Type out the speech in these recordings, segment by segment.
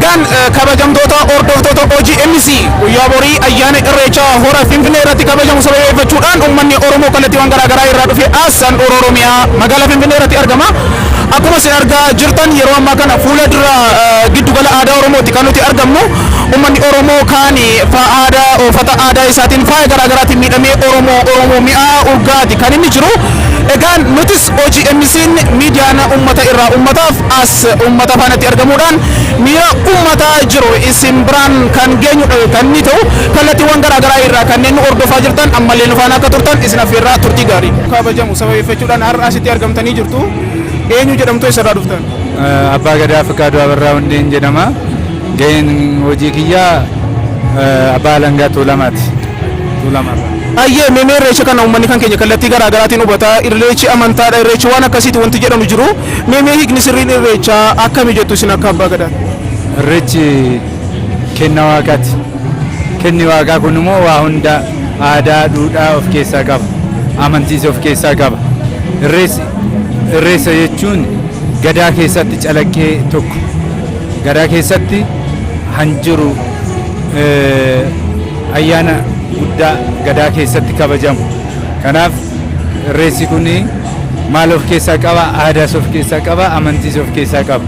Egaan kabajamtoota hordoftoota OGMC, guyyaa borii ayyaana Irreechaa hora Finfinnee irratti kabajamu sababeeffachuudhaan uummanni Oromoo kallattiiwwan garaagaraa irraa dhufe as handhuura Oromiyaa magaalaa Finfinnee irratti argama. Akkuma isin argaa jirtan, yeroo ammaa kana fuula dura giddugala aadaa Oromooti kan nuti argamnu. Uummanni Oromoo kaan aadaa uffata aadaa isaatiin faaya garaagaraatiin miidhamee Oromoo Oromoo mi'aa urgaati kan inni jiru. Egaan nutis OGMC'n, miidiyaan uummata irraa uummataaf, as uummata faanatti argamuudhaan miira uummataa jiru isin biraan kan geenyudha kan inni ta'u. Kallattiiwwan garaagaraa irraa kanneen nu hordofaa jirtan ammallee nu faana akka turtan isin affeerraa, turtii gaarii. Kabajamu sababeeffachuudhaan har'a asitti argamtanii jirtu. Eenyu jedhamtu, eessarraa dhuftan? Abbaa Gadaa Fiqaaduu Abarraa Hundeen jedhama. Gaheen hojii kiyyaa Abbaa Alangaa Tuulamaati. Tuulamarraa. Ayyee, meemee irreecha kana uummanni kan keenya kallattii garaagaraatiin hubata. Irreechi amantaadha, irreechi waan akkasiiti wanti jedhamu jiru. Meemee hiikni sirriin irreechaa akkami jettu isin akka abbaa gadaa? Irreechi kenna waaqaati. Kenni waaqaa kun immoo waa hunda, aadaa, duudhaa of keessaa qaba. Amantiis of keessaa qaba. Irreessa jechuun gadaa keessatti calaqqee tokko. Gadaa keessatti hanjiru ayyaana guddaa gadaa keessatti kabajamu. Kanaaf irreessi kun maal of keessaa qaba? Aadaas of keessaa qaba, amantiis of keessaa qaba.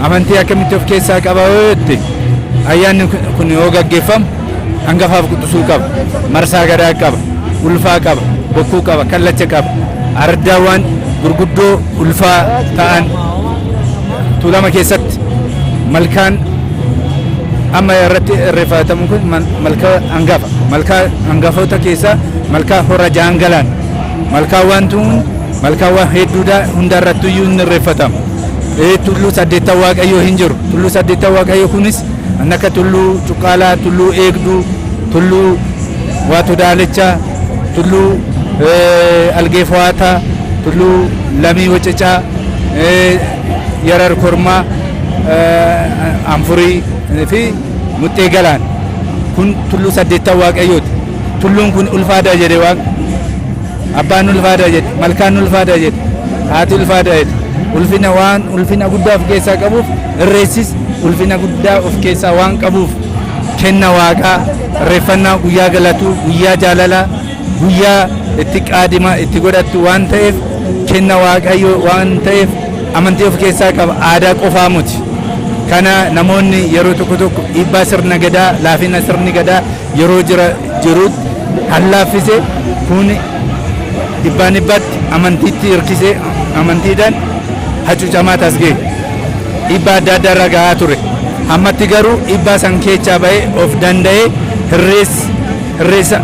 Amantii akkamitti of keessaa qaba yoo jette, ayyaanni kun yoo gaggeeffamu hangafaaf quxisuu qaba, marsaa gadaa qaba, ulfaa qaba, bokkuu qaba, kallacha qaba. Ardaawwan gurguddoo ulfaa ta'an Tuulama keessatti malkaan amma irratti irreeffatamu kun malkaa hangafa. Malkaa hangafoota keessaa malkaa Hora Jaangalaan. Malkaawwan tun malkaawwan hedduudha, hunda irratti iyyuu hin irreeffatamu. Tulluu saddeettan Waaqayyoo hin jiru. Tulluu saddeettan Waaqayyoo kunis kan akka Tulluu Cuqqaalaa, Tulluu Eegduu, Tulluu Waatu Daalichaa, Tulluu Algee Fo'aataa, Tulluu Lamii Wacacaa, Yarar Kormaa, Anfurii fi Muxxee Galaan. Kun tulluu saddeettan Waaqayyooti. Tulluun kun ulfaadha jedhe Waaqa. Abbaan ulfaadha jedhe, malkaan ulfaadha jedhe, haati ulfaadha jedhe. Ulfina waan ulfina guddaa of keessaa qabuuf, irreessis ulfina guddaa of keessaa waan qabuuf, kenna waaqaa, irreeffannaa guyyaa galatuu, guyyaa jaalalaa, guyyaa itti qaadima itti godhattu waan ta'eef, kenna Waaqayyo waan ta'eef, amantii of keessaa qaba, aadaa qofaa miti. Kana namoonni yeroo tokko tokko dhiibbaa sirna gadaa, laafina sirni gadaa yeroo jira jirutti hallaaffise kun dhibbaan dhibbatti amantiitti hirkisee amantiidhaan hacuucamaa tasgee dhiibbaa adda addaa irra gahaa ture. Ammatti garuu dhiibbaa san keessaa bahee of danda'ee irreessa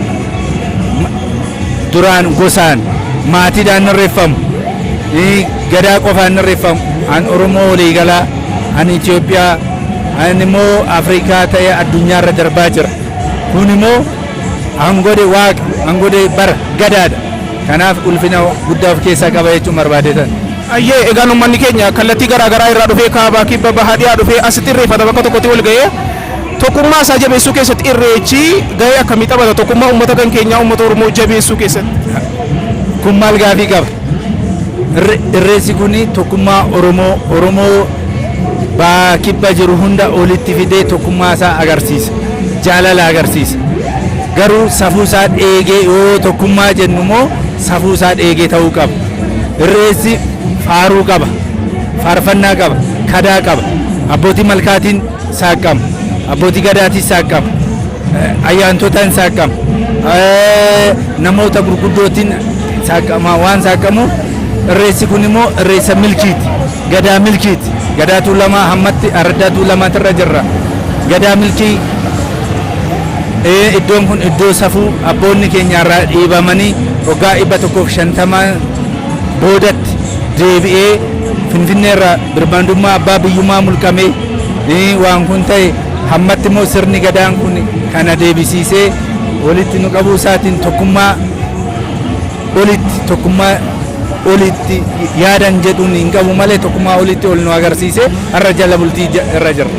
duraan gosaan maatiidhaan irreeffamu, gadaa qofaan irreeffamu, an Oromoo waliigalaa, an Itoophiyaa, an immoo Afrikaa ta'ee addunyaarra darbaa jira. Kun immoo hangodhe Waaqa, hangodhe bara gadaadha. Kanaaf ulfina guddaa of keessaa qaba jechuun barbaadetan. Ayyee, egaan uummanni keenya kallattii garaagaraa irraa dhufee, kaabaa, kibba, bahaa, dhiyaa dhufee asitti irreeffata, bakka tokkotti wal ga'ee tokkummaa isaa jabeessuu keessatti irreechi gahee akkamii taphata, tokkummaa uummata kan keenyaa, uummata Oromoo jabeessuu keessatti? Kun maal gaafii qaba? Irreessi kun tokkummaa Oromoo, Oromoo baa kibba jiru hunda olitti fidee tokkummaa isaa agarsiisa. Jaalala agarsiisa. Garuu safuu isaa eegee yoo tokkummaa jennu immoo safuu isaa eegee ta'uu qaba. Irreessi faaruu qaba. Faarfannaa qaba. Kadaa qaba. Abbootii malkaatiin saaqqama. Abbootii gadaatiin saaqqama. Ayyaantotaan saaqqama. Namoota gurguddootiin saaqqama waan saaqqamuuf, irreessi kun immoo irreessa milkiiti. Gadaa milkiiti. Gadaa Tuulamaa hammatti araddaa Tuulamaatirra jirra. Gadaa milkii, iddoon kun iddoo safuu abboonni keenya irraa dhiibamanii waggaa 150 boodatti deebi'ee Finfinnee irraa birmadummaa abbaa biyyummaa mulqamee waan kun ta'e, hammatti immoo sirni gadaan kun kana deebisiisee walitti nu qabuu isaatiin tokkummaa olitti, tokkummaa olitti yaadan jedhuun hin qabu malee, tokkummaa olitti ol nu agarsiisee har'a jala bultii irra jira.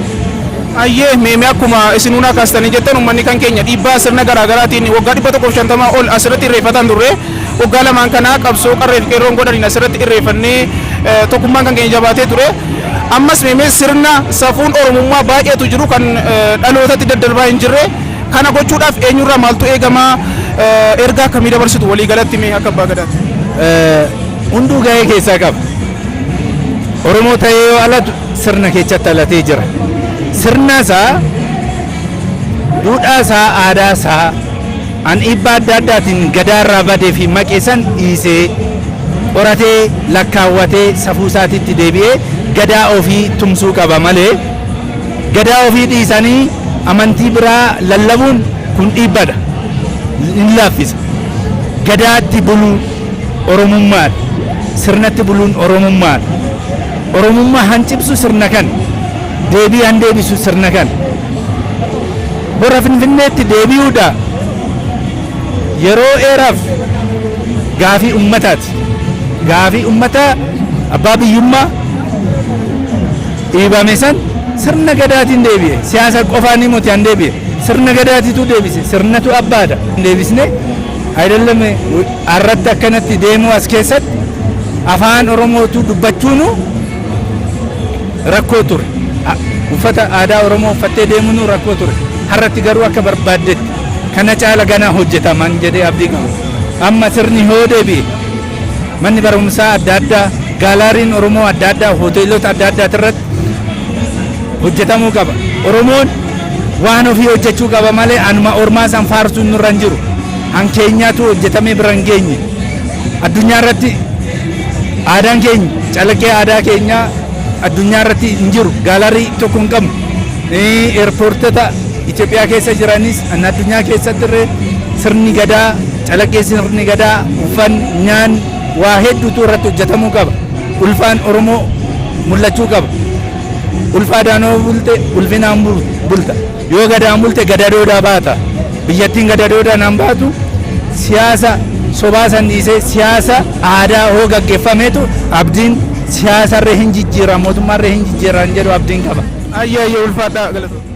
Ayyee, meemee akkuma isin hunaa kaastanii jettan, uummanni kan keenya dhiibbaa sirna garaagaraatiin waggaa 150 ol asirratti irreeffatan turre. Waggaa lamaan kanaa qabsoo qarree fi qeerroon godhaniin asirratti irreeffannee tokkummaan kan keenya jabaatee ture. Ammas meemee sirna safuun Oromummaa baay'eetu jiru kan dhalootatti daddarbaa hin jirre. Kana gochuudhaaf eenyurraa maaltu eegama? Ergaa akkamii dabarsitu walii galatti mee akka abbaa gadaatti? Hunduu gahee keessaa qaba. Oromoo ta'ee yoo alatu sirna keessatti alatee jira. Sirna isaa, duudhaa isaa, aadaa isaa an dhiibbaa adda addaatiin gadaarraa badee fi maqee san dhiisee qoratee lakkaawwatee safuu isaatiitti deebi'ee gadaa ofii tumsuu qaba malee gadaa ofii dhiisanii amantii biraa lallabuun kun dhiibbadha. Hin laaffisa. Gadaatti buluun Oromummaadha. Sirnatti buluun Oromummaadha. Oromummaa han cimsu sirna kan deebii han deebisu sirna kan hora Finfinneetti deebi'uudha yeroo dheeraaf gaafii ummataati. Gaafii ummataa abbaa biyyummaa dhiibame san sirna gadaatiin deebi'e. Siyaasa qofaan miti han deebi'e. Sirna gadaatitu deebise. Sirnatu abbaadha. Deebisne አይደለም arratti akkanatti deemuu as keessatti afaan Oromootu dubbachuunu rakkoo ture. Uffata aadaa Oromoo uffattee deemuun rakkoo ture. Har'atti garuu akka barbaaddetti kana caala ganaa hojjetaman jedhee abdii qaba. Amma sirni hoo deebi'e manni barumsaa adda addaa, gaalaariin Oromoo adda addaa, hoteelota adda addaati irratti hojjetamuu qaba. Oromoon waan ofii hojjechuu qaba malee anuma ormaa san faarsuun nurra hin jiru. Han keenyaatu hojjetamee bira hin geenye. Addunyaa irratti aadaan keenya calaqqee aadaa keenyaa addunyaa irratti hin jiru. Gaalarii tokko hin qabnu. Eerpoortota Itoophiyaa keessa jiranis addunyaa keessatti illee sirni gadaa calaqqee sirni gadaa uffanni nyaanni waa hedduutu irratti hojjetamuu qaba. Ulfaan Oromoo mul'achuu qaba. Ulfaadhaan yoo bulte ulfinaan bulta. Yoo gadaan bulte gadadoodhaa baata. Biyyattiin gadadoodhaan han baatu siyaasa sobaa san dhiisee siyaasa aadaa hoo gaggeeffameetu abdiin siyaasarree hin jijjiiran mootummaarree hin jijjiiran jedhu abdiin qaba. Ayyee, ayyee, ulfaadhaa, galatoomna.